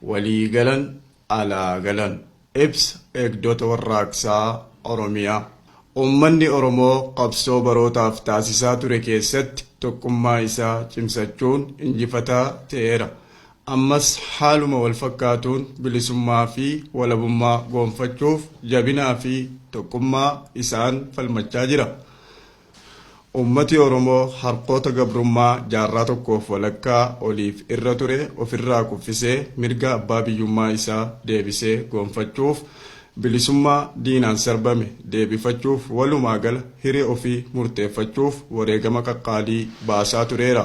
Walii galan alaa galan. Ibsa Eegdota Warraaqsaa Oromiyaa. Uummanni Oromoo qabsoo barootaaf taasisaa ture keessatti tokkummaa isaa cimsachuun injifataa ta'eera. Ammas haaluma wal fakkaatuun bilisummaa fi walabummaa goonfachuuf jabinaa fi tokkummaa isaan falmachaa jira. Uummati Oromoo harqoota gabrummaa jaarraa tokkoof walakkaa oliif irra ture ofirraa kuffisee mirga abbaa biyyummaa isaa deebisee goonfachuuf, bilisummaa diinaan sarbame deebifachuuf, walumaa gala hiree ofii murteeffachuuf wareegama qaqqaalii baasaa tureera.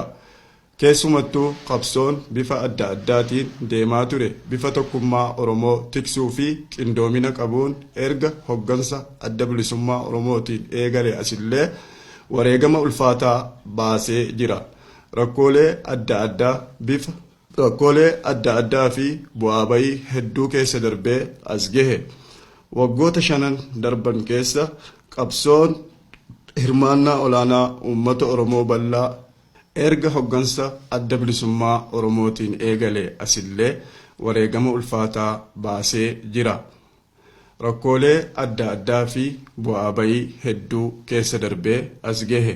Keessumattuu qabsoon bifa adda addaatiin deemaa ture bifa tokkummaa Oromoo tiksuu fi qindoomina qabuun erga hoggansa Adda Bilisummaa Oromootiin eegale asillee wareegama ulfaataa baasee jira. Rakkoolee adda addaa bifa rakkoolee adda addaa fi bu'aa bayii hedduu keessa darbee as gahe. Waggoota shanan darban keessa qabsoon hirmaannaa olaanaa uummata Oromoo bal'aa erga hoggansa Adda Bilisummaa Oromootiin eegale asillee wareegama ulfaataa baasee jira. Rakkoolee adda addaa fi bu'aa bayii hedduu keessa darbee as gahe.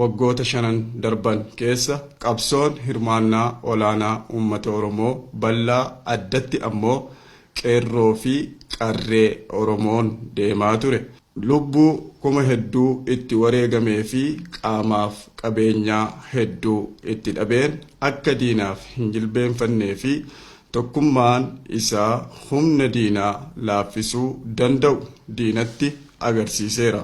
Waggoota shanan darban keessa qabsoon hirmaannaa olaanaa uummata Oromoo bal'aa, addatti ammoo qeerroo fi qarree Oromoon deemaa ture, lubbuu kuma hedduu itti wareegamee fi qaamaaf qabeenyaa hedduu itti dhabeen akka diinaaf hin jilbeenfannee fi tokkummaan isaa humna diinaa laaffisuu danda'u diinatti agarsiiseera.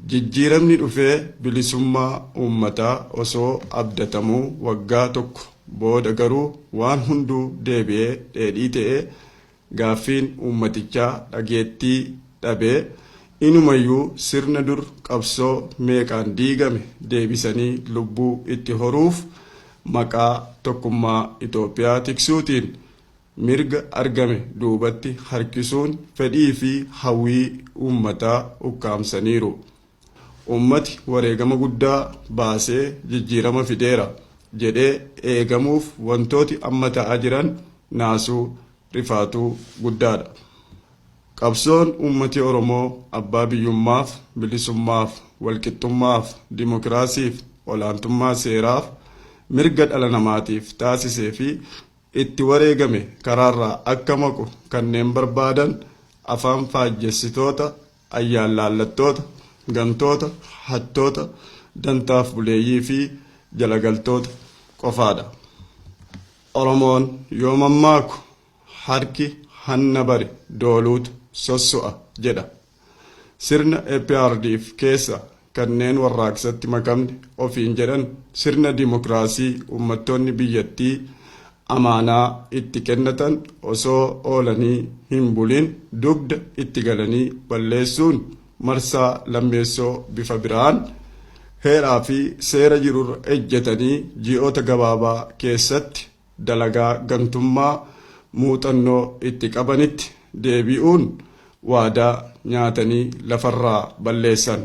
Jijjiiramni dhufee bilisummaa uummataa osoo abdatamuu waggaa tokko booda garuu waan hunduu deebi'ee dheedhii ta'ee, gaaffiin uummatichaa dhageettii dhabee, inumayyuu sirna dur qabsoo meeqaan diigame deebisanii lubbuu itti horuuf maqaa tokkummaa Itoophiyaa tiksuutiin mirga argame duubatti harkisuun fedhii fi hawwii uummataa ukkaamsaniiru. Uummati wareegama guddaa baasee jijjiirama fideera jedhee eegamuuf wantooti amma ta'aa jiran naasuu rifaatuu guddaadha. Qabsoon uummati Oromoo abbaa biyyummaaf, bilisummaaf, walqixxummaaf, dimokiraasiif, olaantummaa seeraaf, mirga dhala namaatiif taasisee fi itti wareegame karaarraa akka maqu kanneen barbaadan afaan faajjessitoota, ayyaanlaallattoota, gantoota, hattoota, dantaaf buleeyyii fi jalagaltoota qofaadha. Oromoon yoo mammaaku "Harki hanna bare dooluutu sosso'a" jedha. Sirna EPRDF keessa kanneen warraaqsatti makamne ofiin jedhan sirna dimokiraasii uummattoonni biyyattii amaanaa itti kennatan osoo oolanii hin bulin dugda itti galanii balleessuun marsaa lammeessoo bifa biraan heeraa fi seera jirurra ejjetanii ji'oota gabaabaa keessatti dalagaa gantummaa muuxannoo itti qabanitti deebi'uun waadaa nyaatanii lafarraa balleessan.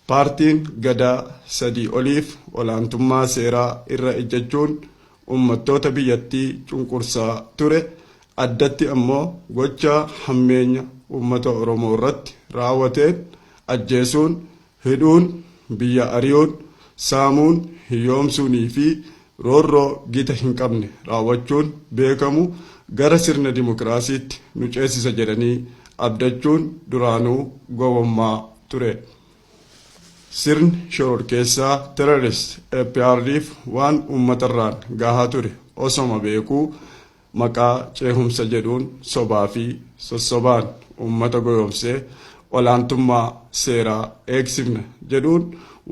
Paartiin Gadaa sadii oliif olaantummaa seeraa irra ejjechuun uummattoota biyyattii cunqursaa ture, addatti ammoo gochaa hammeenya uummata Oromoo irratti raawwateen ajjeesuun, hidhuun, biyya ari'uun, saamuun, hiyyoomsuunii fi roorroo gita hin qabne raawwachuun beekamu gara sirna dimokiraasiitti nu ceesisa jedhanii abdachuun duraanuu gowwommaa ture. Sirni shororkeessaa, terrorist, EPRDF waan uummatarraan gahaa ture osoma beekuu maqaa ceehumsa jedhuun sobaa fi sossobaan uummata goyoomsee, olaantummaa seeraa eegsifna jedhuun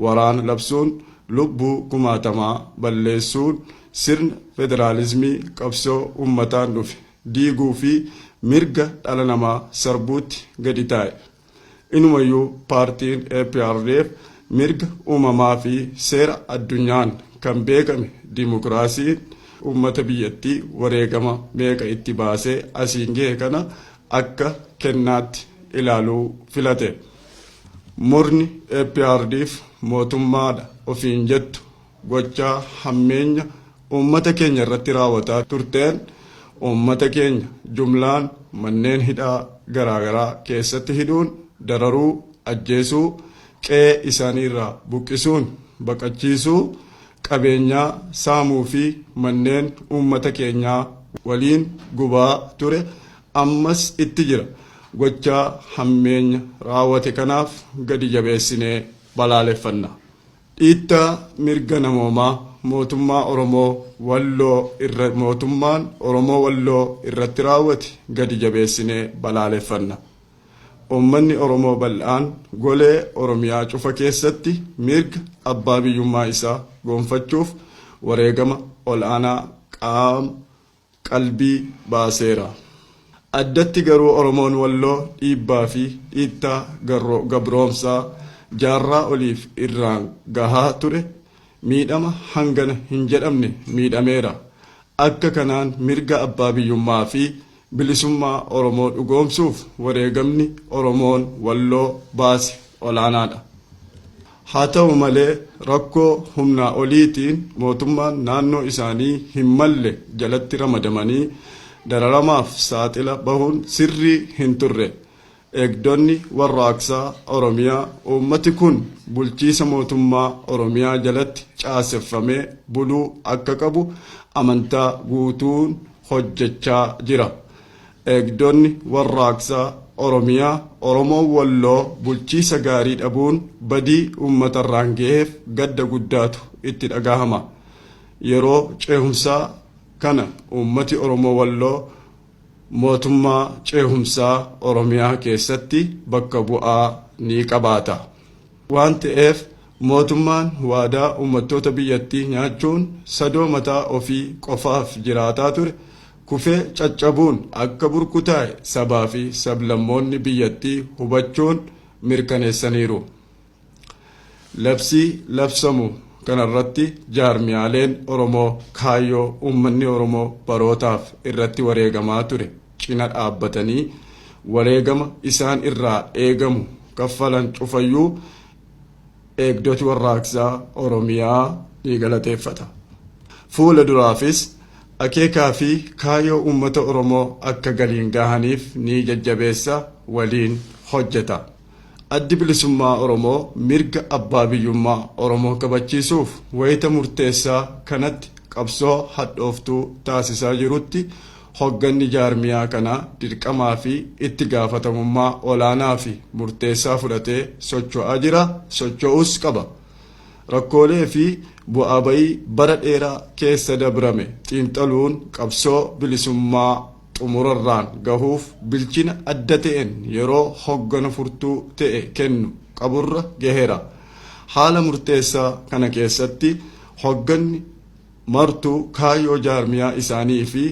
waraana labsuun lubbuu kumaatamaa balleessuun, sirna federaalizmii qabsoo uummataan dhufe diiguu fi mirga dhala namaa sarbuutti gadi taa'e. Inumayyuu paartiin EPRDF mirga uumamaa fi seera addunyaan kan beekame dimokiraasiin uummata biyyattii wareegama meeqa itti baasee asiin gahe kana akka kennaatti ilaaluu filate. Murni EPRDF mootummaadha ofiin jettu gochaa hammeenya uummata keenya irratti raawwataa turteen Uummata keenya jumlaan manneen hidhaa garaagaraa keessatti hidhuun dararuu, ajjeesuu, qe'ee isaaniirraa buqqisuun baqachiisuu, qabeenyaa saamuu fi manneen uummata keenyaa waliin gubaa ture ammas itti jira. Gochaa hammeenya raawwate kanaaf gadi jabeessinee balaaleffanna. Dhiittaa mirga namoomaa mootummaa Oromoo Walloo irra mootummaan Oromoo Walloo irratti raawwate gadi jabeessinee balaaleffanna. Uummanni Oromoo bal'aan golee Oromiyaa cufa keessatti mirga abbaa biyyummaa isaa gonfachuuf wareegama ol'aanaa qaama qalbii baaseera. Addatti garuu Oromoon Walloo dhiibbaa fi dhiittaa gabroomsaa jaarraa oliif irraan gahaa ture miidhama hangana hin jedhamne miidhameera. Akka kanaan mirga abbaa biyyummaa fi bilisummaa Oromoo dhugoomsuuf wareegamni Oromoon Walloo baase olaanaadha. Haa ta'u malee rakkoo humnaa oliitiin mootummaan naannoo isaanii hin malle jalatti ramadamanii dararamaaf saaxila bahuun sirrii hin turre. Eegdonni warraaqsaa Oromiyaa uummati kun bulchiisa mootummaa Oromiyaa jalatti caaseffamee buluu akka qabu amantaa guutuun hojjechaa jira. Eegdonni warraaqsaa Oromiyaa Oromoon Walloo bulchiisa gaarii dhabuun badii uummatarraan ga'eef gadda guddaatu itti dhagahama. Yeroo ceehumsaa kana uummati Oromoo Walloo mootummaa ceehumsaa Oromiyaa keessatti bakka bu'aa ni qabaata. Waan ta'eef mootummaan waadaa uummattoota biyyattii nyaachuun sadoo mataa ofii qofaaf jiraataa ture kufee caccabuun akka burkutaa'e sabaa fi sablammoonni biyyattii hubachuun mirkaneessaniiru. Labsii labsamu kanarratti jaarmiyaaleen Oromoo kaayyoo uummanni Oromoo barootaaf irratti wareegamaa ture cina dhaabbatanii wareegama isaan irraa eegamu kaffalan cufayyuu eegdoti warraaqsaa Oromiyaa ni galateeffata. Fuula duraafis akeekaa fi kaayyoo uummata Oromoo akka galiin gahaniif ni jajjabeessa waliin hojjeta. Addi bilisummaa Oromoo mirga abbaa biyyummaa Oromoo kabachiisuuf wayita murteessaa kanatti qabsoo hadhooftuu taasisaa jirutti hogganni jaarmiyaa kanaa dirqamaa fi itti gaafatamummaa olaanaa fi murteessaa fudhatee socho'aa jira, socho'uus qaba. Rakkoolee fi bu'aa bayii bara dheeraa keessa dabrame xiinxaluun qabsoo bilisummaa xumurarraan gahuuf bilchina adda ta'een yeroo hoggana furtuu ta'e kennu qaburra gaheera. Haala murteessaa kana keessatti hogganni martuu kaayyoo jaarmiyaa isaanii fi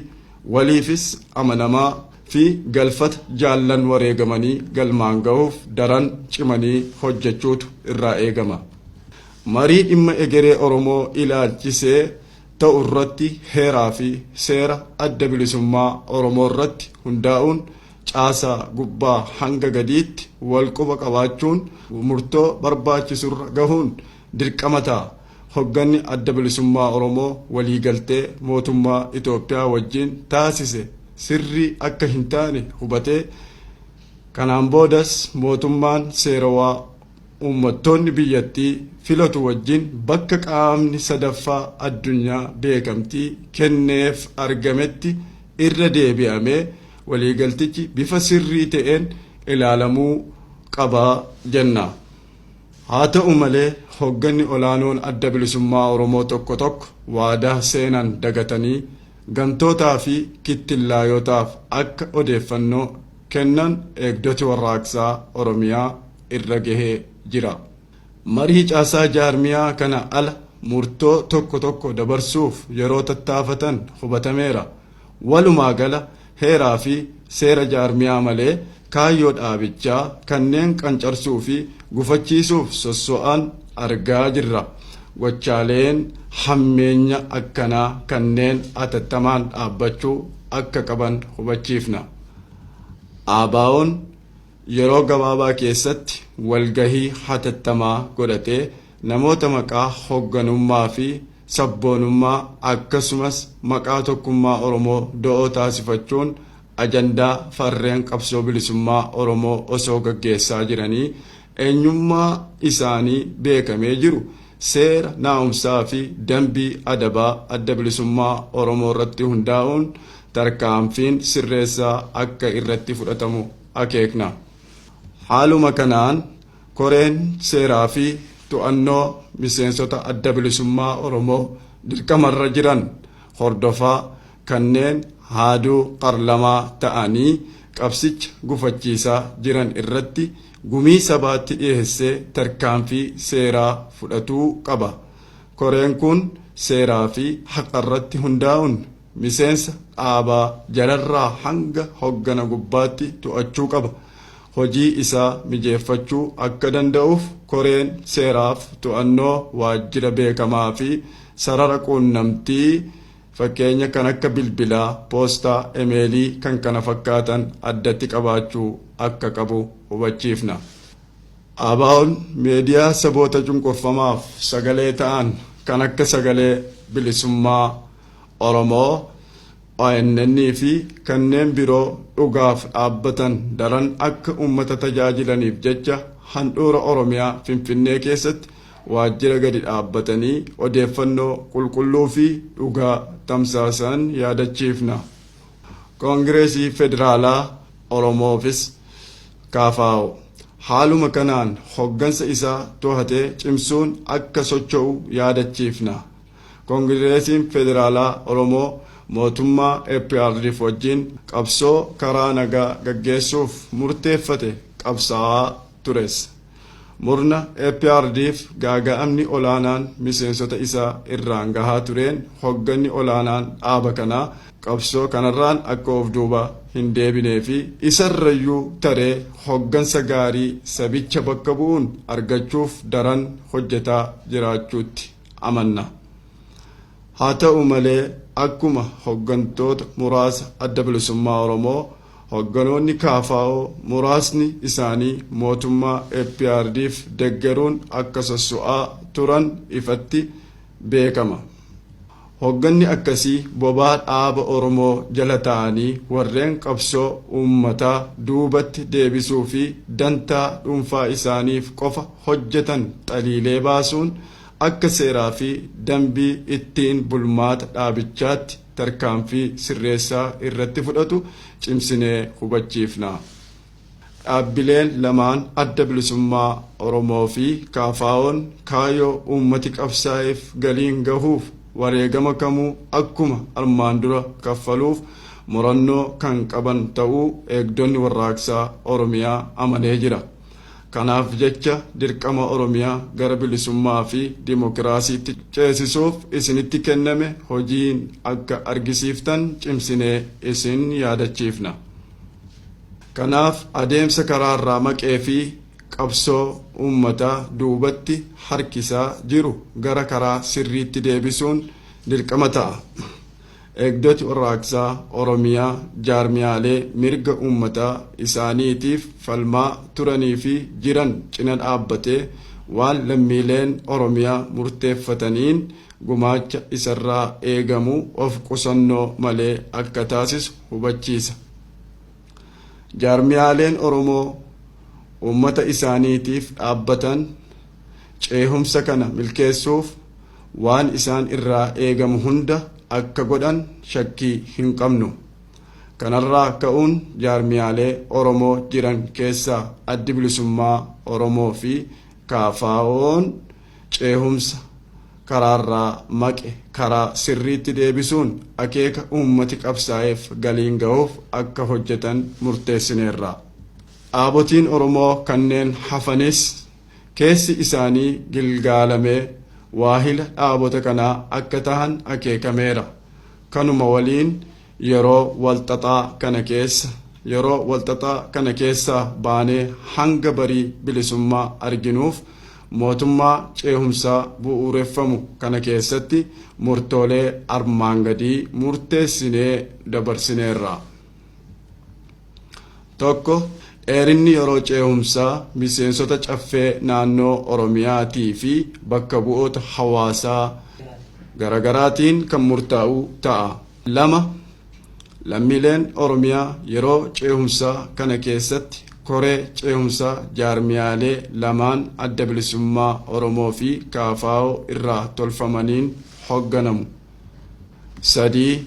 waliifis amanamaa fi galfata jaallan wareegamanii galmaan gahuuf daran cimanii hojjechuutu irraa eegama. Marii dhimma egeree Oromoo ilaalchisee ta'u irratti heeraa fi seera adda bilisummaa Oromoo irratti hundaa'uun caasaa gubbaa hanga gadiitti walquba qabaachuun murtoo barbaachisurra gahuun dirqama ta'a. Hogganni adda bilisummaa Oromoo waliigaltee mootummaa Itoophiyaa wajjin taasise sirrii akka hin taane hubatee kanaan boodas mootummaan seerawaa uummattoonni biyyattii filatu wajjin bakka qaamni sadaffaa addunyaa beekamtii kenneef argametti irra deebi'amee waliigaltichi bifa sirrii ta'een ilaalamuu qabaa jenna. Haa ta'u malee hogganni olaanoon adda bilisummaa Oromoo tokko tokko waadaa seenan dagatanii gantootaa fi kittillaayotaaf akka odeeffannoo kennan eegdoti warraaqsaa Oromiyaa irra gahee jira. Marii caasaa jaarmiyaa kana ala murtoo tokko tokko dabarsuuf yeroo tattaafatan hubatameera. Walumaa gala heeraa fi seera jaarmiyaa malee kaayyoo dhaabichaa kanneen qancarsuu fi gufachiisuuf sosso'an argaa jirra. Gochaaleen hammeenya akkanaa kanneen atattamaan dhaabbachuu akka qaban hubachiifna. ABO'n yeroo gabaabaa keessatti walgahii hatattamaa godhatee namoota maqaa hogganummaa fi Sabboonummaa akkasumas maqaa tokkummaa Oromoo do'oo taasifachuun ajandaa farreen qabsoo bilisummaa Oromoo osoo gaggeessaa jiranii eenyummaa isaanii beekamee jiru seera naa'umsaa fi dambii adabaa Adda Bilisummaa Oromoo irratti hundaa'uun tarkaanfiin sirreessaa akka irratti fudhatamu akeekna. Haaluma kanaan koreen seeraa fi to'annoo miseensota Adda Bilisummaa Oromoo dirqamarra jiran hordofaa kanneen haaduu qarlamaa ta'anii qabsicha gufachiisaa jiran irratti gumii sabaatti dhiyeessee tarkaanfii seeraa fudhatuu qaba. Koreen kun seeraa fi haqarratti hundaa'uun miseensa dhaabaa jalarraa hanga hoggana gubbaatti to'achuu qaba. Hojii isaa mijeeffachuu akka danda'uuf koreen seeraaf to'annoo waajjira beekamaa fi sarara quunnamtii fakkeenya kan akka bilbilaa, poostaa, emeelii kan kana fakkaatan addatti qabaachuu akka qabu hubachiifna. ABO'n miidiyaa saboota cunqurfamaaf sagalee ta'an kan akka Sagalee Bilisummaa Oromoo, ONN fi kanneen biroo dhugaaf dhaabbatan daran akka uummata tajaajilaniif jecha handhuura Oromiyaa Finfinnee keessatti waajjira gadi dhaabbatanii odeeffannoo qulqulluu fi dhugaa tamsaasan yaadachiifna. Koongireesii Federaalaa Oromoofis KFO haaluma kanaan hoggansa isaa to'atee cimsuun akka socho'u yaadachiifna. Koongireesiin Federaalaa Oromoo mootummaa EPRDF wajjin qabsoo karaa nagaa gaggeessuuf murteeffate qabsaa'aa tures. Murna EPRDF gaaga'amni olaanaan miseensota isaa irraan gahaa tureen hogganni olaanaan dhaaba kanaa qabsoo kanarraan akka of duuba hin deebinee fi isarrayyuu taree hoggansa gaarii sabicha bakka bu'uun argachuuf daran hojjetaa jiraachuutti amanna. Haa ta'u malee akkuma hoggantoota muraasa Adda Bilisummaa Oromoo hogganoonni KFO muraasni isaanii mootummaa EPRDF deggeruun akka sosso'aa turan ifatti beekama. Hogganni akkasii bobaa dhaaba Oromoo jala ta'anii warreen qabsoo uummataa duubatti deebisuu fi dantaa dhuunfaa isaaniif qofa hojjetan xaliilee baasuun akka seeraa fi dambii ittiin bulmaata dhaabichaatti tarkaanfii sirreessaa irratti fudhatu cimsinee hubachiifna. Dhaabbileen lamaan Adda Bilisummaa Oromoo fi KFO'n kaayyoo uummati qabsaa'eef galiin gahuuf wareegama kamuu akkuma armaan dura kaffaluuf murannoo kan qaban ta'uu eegdonni warraaqsaa Oromiyaa amanee jira. Kanaaf jecha dirqama Oromiyaa gara bilisummaa fi dimookiraasiitti ceesisuuf isinitti kenname hojiin akka argisiiftan cimsinee isin yaadachiifna. Kanaaf adeemsa karaarraa maqee fi qabsoo uummataa duubatti harkisaa jiru gara karaa sirriitti deebisuun dirqama ta'a. Eegdoti warraaqsaa Oromiyaa jaarmiyaalee mirga uummataa isaaniitiif falmaa turanii fi jiran cina dhaabbatee waan lammiileen Oromiyaa murteeffataniin gumaacha isarraa eegamu of qusannoo malee akka taasisu hubachiisa. Jaarmiyaaleen Oromoo uummata isaaniitiif dhaabbatan ceehumsa kana milkeessuuf waan isaan irraa eegamu hunda akka godhan shakkii hin qabnu. Kanarraa ka'uun jaarmiyaalee Oromoo jiran keessaa Addi Bilisummaa Oromoo fi KFO'n ceehumsa karaarraa maqe karaa sirriitti deebisuun akeeka uummati qabsaa'eef galiin gahuuf akka hojjetan murteessineerra. Dhaabotiin Oromoo kanneen hafanis keessi isaanii gilgaalamee waahila dhaabota kanaa akka tahan akeekameera. Kanuma waliin yeroo walxaxaa kana keessa yeroo walxaxaa kana keessaa baanee hanga barii bilisummaa arginuuf mootummaa ceehumsaa bu'uureffamu kana keessatti murtoolee armaan gadii murteessinee dabarsineerra. Tokko, dheerinni yeroo ceehumsaa miseensota caffee naannoo Oromiyaatii fi bakka bu'oota hawaasaa garagaraatiin kan murtaa'u ta'a. 2. Lammiileen Oromiyaa yeroo ceehumsaa kana keessatti koree ceehumsaa jaarmiyaalee lamaan Adda Bilisummaa Oromoo fi KFO irraa tolfamaniin hogganamu. 3.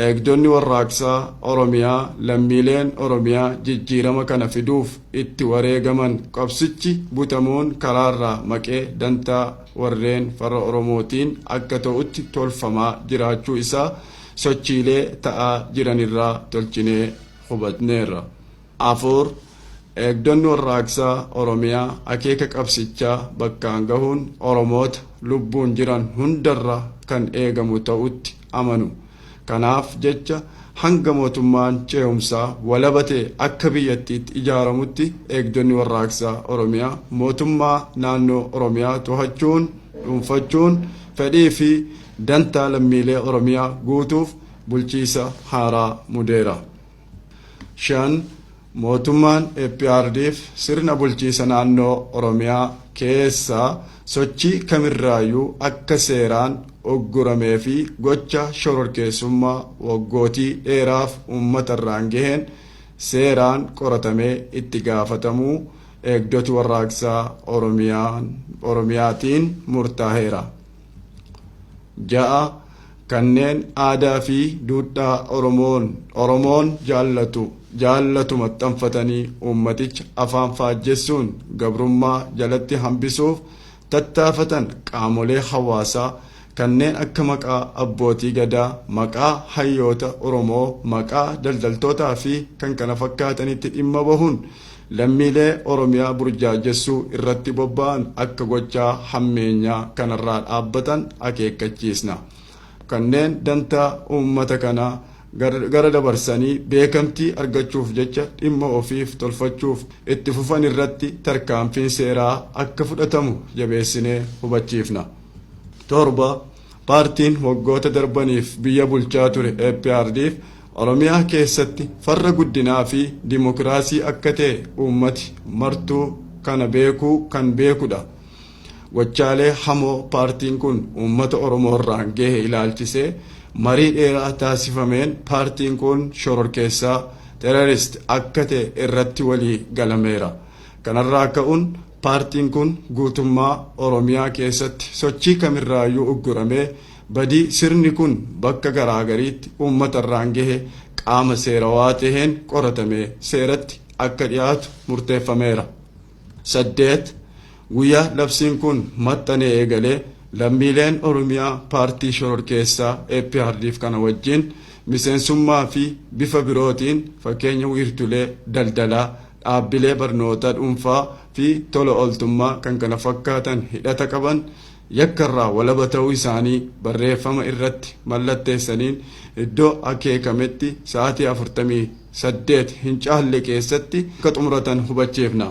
Eegdonni warraaqsaa Oromiyaa lammiileen Oromiyaa jijjiirama kana fiduuf itti wareegaman qabsichi butamuun karaarraa maqee dantaa warreen farra Oromootiin akka ta'utti tolfamaa jiraachuu isaa sochiilee ta'aa jiranirraa tolchinee hubatneerra. 4. Eegdonni warraaqsaa Oromiyaa akeeka qabsichaa bakkaan gahuun Oromoota lubbuun jiran hundarra kan eegamu ta'utti amanu. Kanaaf jecha hanga mootummaan ceehumsaa walabatee akka biyyattiitti ijaaramutti eegdonni warraaqsaa Oromiyaa mootummaa naannoo Oromiyaa to'achuun dhuunfachuun fedhii fi dantaa lammiilee Oromiyaa guutuuf bulchiisa haaraa mudeera. 5. Mootummaan EPRDF sirna bulchiisa naannoo Oromiyaa keessaa sochii kamirraayyuu akka seeraan ugguramee fi gocha shororkeessummaa waggootii dheeraaf uummatarraan gaheen seeraan qoratamee itti gaafatamuu eegdota warraaqsaa Oromiyaatiin murtaa'eera. 6. Kanneen aadaa fi duudhaa Oromoon jaallatu maxxanfatanii uummaticha afaan faajjessuun gabrummaa jalatti hambisuuf tattaafatan qaamolee hawaasaa kanneen akka maqaa abbootii gadaa, maqaa hayyoota Oromoo, maqaa daldaltootaa fi kan kana fakkaatanitti dhimma bahuun lammiilee Oromiyaa burjaajessuu irratti bobba'an akka gochaa hammeenyaa kanarraa dhaabbatan akeekkachiisna. Kanneen dantaa uummata kanaa gara dabarsanii beekamtii argachuuf jecha dhimma ofiif tolfachuuf itti fufan irratti tarkaanfiin seeraa akka fudhatamu jabeessinee hubachiifna. 7. Paartiin waggoota darbaniif biyya bulchaa ture EPRDF Oromiyaa keessatti farra guddinaa fi dimokiraasii akka ta'e uummati martuu kana beekuu kan beekudha. Gochaalee hamoo paartiin kun uummata Oromoo irraan gahe ilaalchisee marii dheeraa taasifameen paartiin kun shororkeessaa terrorist akka ta'e irratti walii galameera. Kanarraa ka'uun paartiin kun guutummaa Oromiyaa keessatti sochii kamirraayyuu ugguramee badii sirni kun bakka garaagariitti uummata irraan gahe qaama seerawaa taheen qoratamee seeratti akka dhiyaatu murteeffameera. 8. Guyyaa labsiin kun maxxanee eegalee lammiileen Oromiyaa paartii shororkeessaa EPRDF kana wajjin miseensummaa fi bifa birootiin fakkeenya wiirtulee daldalaa, dhaabbilee barnoota dhuunfaa fi tola ooltummaa kan kana fakkaatan hidhata qaban yakkarraa walaba ta'uu isaanii barreeffama irratti mallatteessaniin iddoo akeekametti sa'aatii 48 hin caalle keessatti akka xumuratan hubachiifna.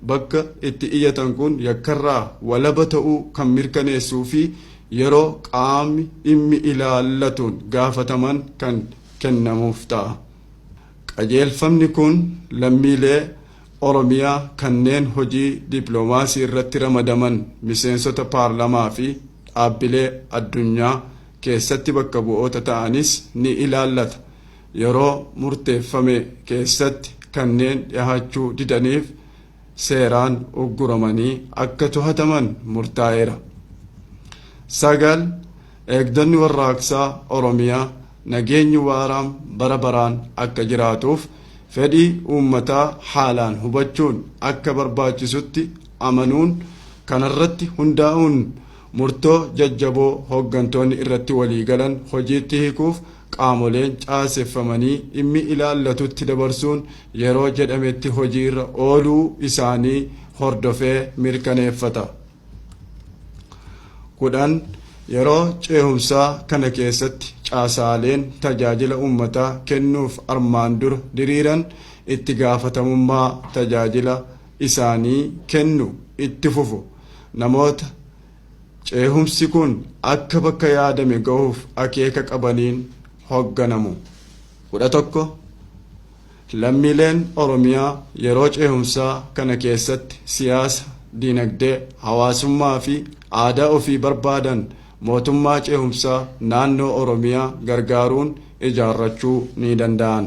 Bakka itti iyyatan kun yakkarraa walaba ta'uu kan mirkaneessuu fi yeroo qaamni dhimmi ilaallatuun gaafataman kan kennamuuf ta'a. Qajeelfamni kun lammiilee Oromiyaa kanneen hojii dippiloomaasii irratti ramadaman miseensota paarlamaa fi dhaabbilee addunyaa keessatti bakka bu'oota ta'anis ni ilaallata. Yeroo murteeffame keessatti kanneen dhiyaachuu didaniif seeraan ugguramanii akka to'ataman murtaa'eera. 9. Eegdonni warraaqsaa Oromiyaa nageenyi waaraan bara baraan akka jiraatuuf fedhii uummataa haalaan hubachuun akka barbaachisutti amanuun kanarratti hundaa'uun murtoo jajjaboo hooggantoonni irratti waliigalan hojiitti hiikuuf qaamoleen caaseffamanii dhimmi ilaallatutti dabarsuun yeroo jedhametti hojiirra ooluu isaanii hordofee mirkaneeffata. 10. Yeroo ceehumsaa kana keessatti caasaaleen tajaajila uummataa kennuuf armaan dura diriiran itti gaafatamummaa tajaajila isaanii kennu itti fufu. Namoota ceehumsi kun akka bakka yaadame gahuuf akeeka qabaniin hoogganamu. 11. Lammiileen Oromiyaa yeroo ceehumsaa kana keessatti siyaasa, dinagdee, hawaasummaa fi aadaa ofii barbaadan mootummaa ceehumsaa naannoo Oromiyaa gargaaruun ijaarrachuu ni danda'an.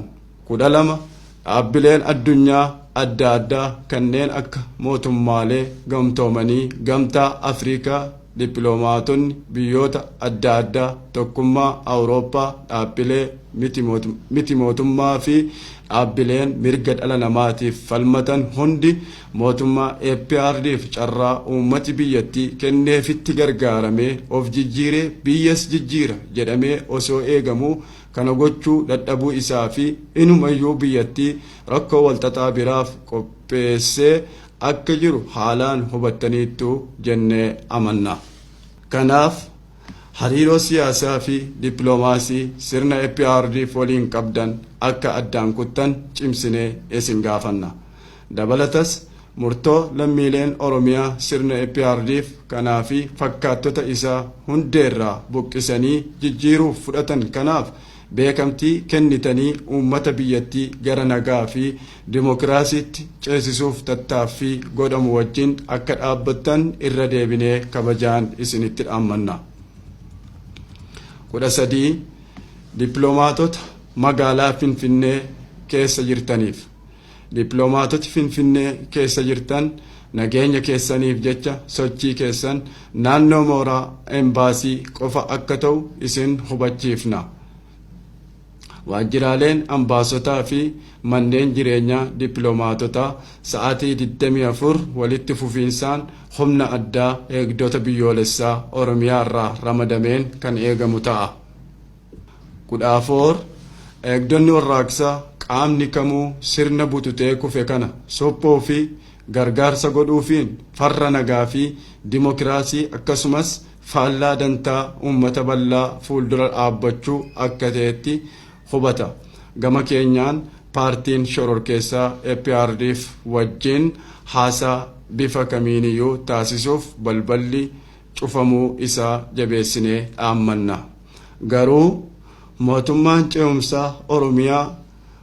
12. Dhaabbileen addunyaa adda addaa kanneen akka mootummaalee gamtoomanii, Gamtaa Afriikaa, dippiloomaatonni biyyoota adda addaa, Tokkummaa Awurooppaa, dhaabbilee miti mootummaa fi dhaabbileen mirga dhala namaatiif falmatan hundi mootummaa APRDF carraa uummati biyyattii kenneefitti gargaaramee of jijjiiree biyyas jijjiira jedhamee osoo eegamuu kana gochuu dadhabuu isaa fi inumayyuu biyyattii rakkoo walxaxaa biraaf qopheessee akka jiru haalaan hubattaniittu jennee amanna. Kanaaf hariiroo siyaasaa fi dippiloomaasii sirna APRDF waliin qabdan akka addaan kuttan cimsinee isin gaafanna. Dabalatas murtoo lammiileen Oromiyaa sirna APRDF kanaa fi fakkaattota isaa hundeerraa buqqisanii jijjiiruuf fudhatan kanaaf beekamtii kennitanii uummata biyyattii gara nagaa fi dimookiraasiitti ceesisuuf tattaaffii godhamu wajjin akka dhaabbattan irra deebinee kabajaan isinitti dhaammanna. 13. Dippiloomaatota magaalaa Finfinnee keessa jirtaniif. Dippiloomaatoti Finfinnee keessa jirtan nageenya keessaniif jecha sochii keessan naannoo mooraa embaasii qofa akka ta'u isin hubachiifna. Waajjiraaleen ambaasotaa fi manneen jireenyaa dippiloomaatotaa sa'aatii 24 walitti fufiinsaan humna addaa eegdota biyyoolessaa Oromiyaa irraa ramadameen kan eegamu ta'a. 14. Eegdonni warraaqsaa qaamni kamuu sirna bututee kufe kana sophoo fi gargaarsa godhuufiin farra nagaa fi dimookiraasii akkasumas faallaa dantaa uummata bal'aa fuuldura dhaabbachuu akka ta'etti hubata. Gama keenyaan paartiin shororkeessaa APRDF wajjin haasaa bifa kamiiniyyuu taasisuuf balballi cufamuu isaa jabeessinee dhaammanna. Garuu mootummaan ce'umsaa Oromiyaa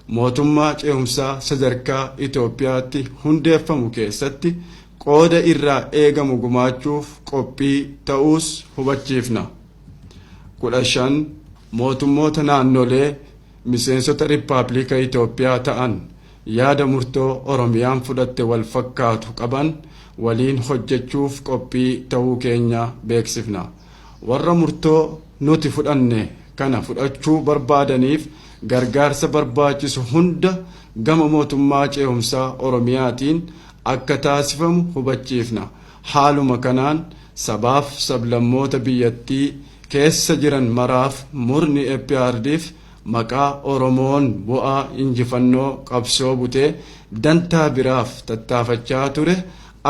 mootummaa ce'umsaa sadarkaa Itoophiyaatti hundeeffamu keessatti qooda irraa eegamu gumaachuuf qophii ta'uus hubachiifna. 15. Mootummoota naannolee miseensota Riippaabilika Itoophiyaa ta'an yaada murtoo Oromiyaan fudhatte wal fakkaatu qaban waliin hojjechuuf qophii ta'uu keenya beeksifna. Warra murtoo nuti fudhanne kana fudhachuu barbaadaniif gargaarsa barbaachisu hunda gama mootummaa ce'umsaa Oromiyaatiin akka taasifamu hubachiifna. Haaluma kanaan sabaaf sablammoota biyyattii keessa jiran maraaf murni APRDF maqaa Oromoon bu'aa injifannoo qabsoo butee dantaa biraaf tattaafachaa ture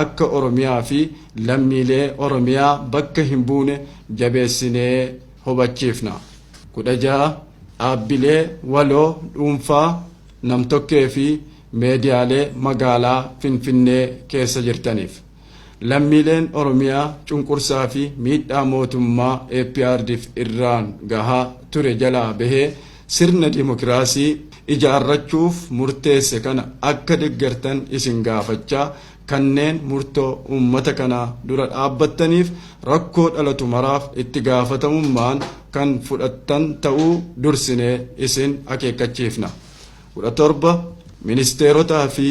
akka Oromiyaa fi lammiilee Oromiyaa bakka hin buune jabeessinee hubachiifna. 16. Dhaabbilee waloo dhuunfaa namtokkee fi meediyaalee magaalaa Finfinnee keessa jirtaniif. Lammiileen Oromiyaa cunqursaa fi miidhaa mootummaa APRDF irraan gahaa ture jalaa bahee sirna dimookiraasii ijaarrachuuf murteesse kana akka deeggartan isin gaafachaa kanneen murtoo uummata kanaa dura dhaabbattaniif rakkoo dhalatu maraaf itti gaafatamummaan kan fudhattan ta'uu dursinee isin akeekkachiifna. 17. Ministeerotaa fi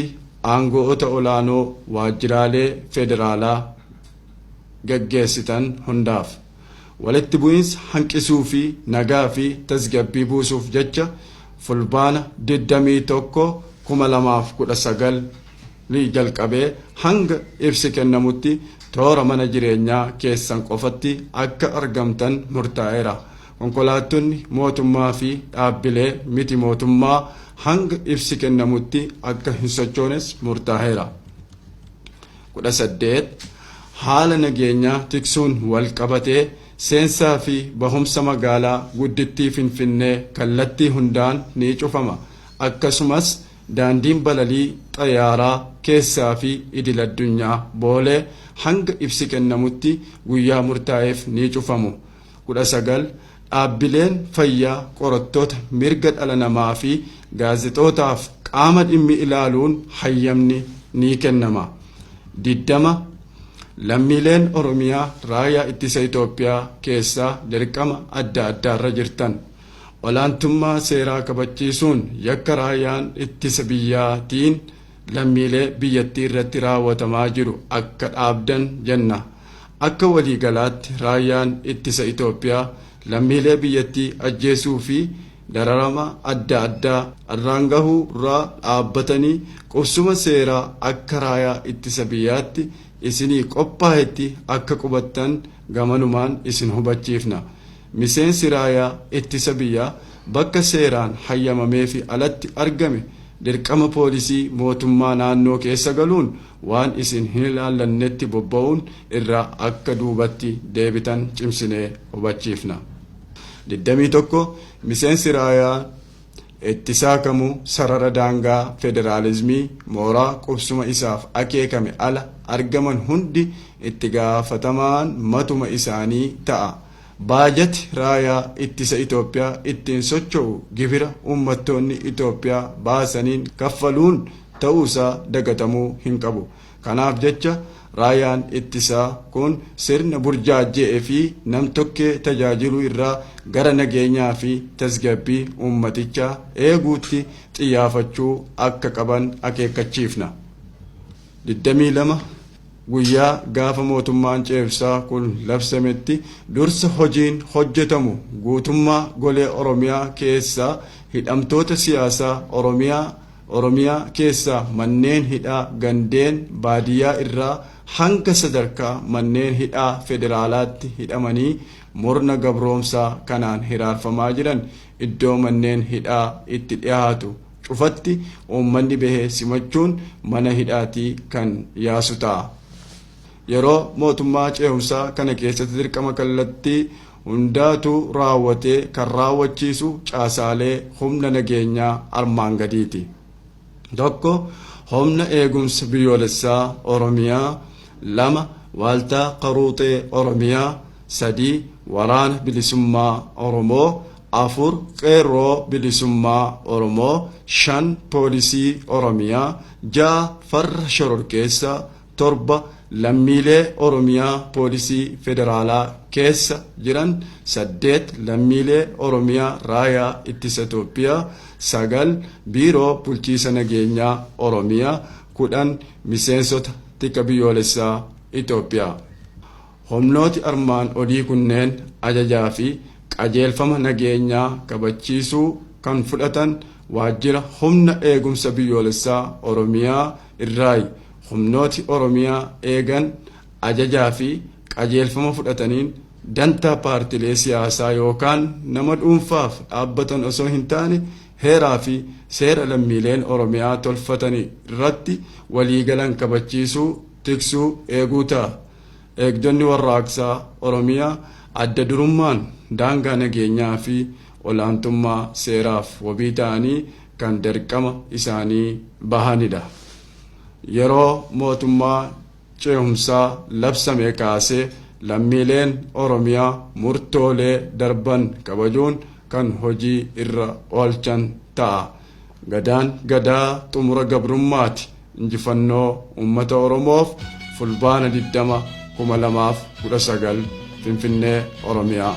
aango'oota olaanoo waajjiraalee federaalaa gaggeessitan hundaaf walitti bu'iinsa hanqisuu fi nagaa fi tasgabbii buusuuf jecha Fulbaana 21 2019 jalqabee hanga ibsi kennamutti toora mana jireenyaa keessan qofatti akka argamtan murtaa'eera. Konkolaattonni mootummaa fi dhaabbilee miti mootummaa hanga ibsi kennamutti akka hin sochoones murtaa'eera. 18. Haala nageenyaa tiksuun wal qabatee seensaa fi bahumsa magaalaa guddittii Finfinnee kallattii hundaan ni cufama. Akkasumas daandiin balalii xayyaaraa keessaa fi idil addunyaa Boolee hanga ibsi kennamutti guyyaa murtaa'eef ni cufamu. 19. Dhaabbileen fayyaa qorattoota mirga dhala namaa fi gaazexootaaf qaama dhimmi ilaaluun hayyamni ni kennama. 20. Lammiileen Oromiyaa raayyaa ittisa Itoophiyaa keessaa dirqama adda addaarra jirtan olaantummaa seeraa kabachiisuun yakka raayyaan ittisa biyyaatiin lammiilee biyyattii irratti raawwatamaa jiru akka dhaabdan jenna. Akka waliigalaatti raayyaan ittisa Itoophiyaa lammiilee biyyattii ajjeesuu fi dararama adda addaa irraan gahuu irraa dhaabbatanii qubsuma seeraa akka raayyaa ittisa biyyaatti isinii qophaa'etti akka qubattan gamanumaan isin hubachiifna. Miseensi raayyaa ittisa biyyaa bakka seeraan hayyamamee fi alatti argame dirqama poolisii mootummaa naannoo keessa galuun waan isin hin ilaallannetti bobba'uun irraa akka duubatti deebitan cimsinee hubachiifna. 21. Miseensi raayyaa ittisaa kamuu sarara daangaa federaalizimii mooraa qubsuma isaaf akeekame ala argaman hundi itti gaafatamaan matuma isaanii ta'a. Baajati raayyaa ittisa Itoophiyaa ittiin socho'u gibira uummattoonni Itoophiyaa baasaniin kaffaluun ta'uusaa dagatamuu hin qabu. Kanaaf jecha raayyaan ittisaa kun sirna burjaajje'ee fi namtokkee tajaajiluu irraa gara nageenyaa fi tasgabbii uummatichaa eeguutti xiyyaafachuu akka qaban akeekkachiifna. 22. Guyyaa gaafa mootummaan ceebsaa kun labsametti dursa hojiin hojjetamu guutummaa golee Oromiyaa keessaa hidhamtoota siyaasaa Oromiyaa keessaa manneen hidhaa gandeen baadiyyaa irraa hanga sadarkaa manneen hidhaa federaalaatti hidhamanii murna gabroomsaa kanaan hiraarfamaa jiran iddoo manneen hidhaa itti dhiyaatu cufatti uummanni bahee simachuun mana hidhaatii kan yaasu ta'a. Yeroo mootummaa ce'umsaa kana keessatti dirqama kallattii hundaatu raawwatee kan raawwachiisu caasaalee humna nageenyaa armaan gadiiti. 1. Humna eegumsa biyyoolessaa Oromiyaa. 2. Waaltaa qaruuxee Oromiyaa. 3. Waraana bilisummaa Oromoo. 4. Qeerroo bilisummaa Oromoo. 5. Poolisii Oromiyaa. 6. Farra shororkeessaa. 7. Lammiilee Oromiyaa poolisii federaalaa keessa jiran. 8. Lammiilee Oromiyaa raayyaa ittisa Itoophiyaa. 9. Biiroo bulchiisa nageenyaa Oromiyaa. 10. Miseensota tika biyyoolessaa Itoophiyaa. Humnooti armaan olii kunneen ajajaa fi qajeelfama nageenyaa kabachiisuu kan fudhatan waajjira humna eegumsa biyyoolessaa Oromiyaa irraayi. Humnooti Oromiyaa eegan ajajaa fi qajeelfama fudhataniin dantaa paartilee siyaasaa yookaan nama dhuunfaaf dhaabbatan osoo hin taane heeraa fi seera lammiileen Oromiyaa tolfatanii irratti waliigalan kabachiisuu, tiksuu, eeguu ta'a. Eegdonni warraaqsaa Oromiyaa adda durummaan daangaa nageenyaa fi olaantummaa seeraaf wabii ta'anii kan dirqama isaanii bahanidha. Yeroo mootummaa ce'umsaa labsame kaasee lammiileen Oromiyaa murtoolee darban kabajuun kan hojii irra oolchan ta'a. Gadaan gadaa xumura gabrummaati. Injifannoo uummata Oromoof Fulbaana 20 2019 Finfinnee Oromiyaa.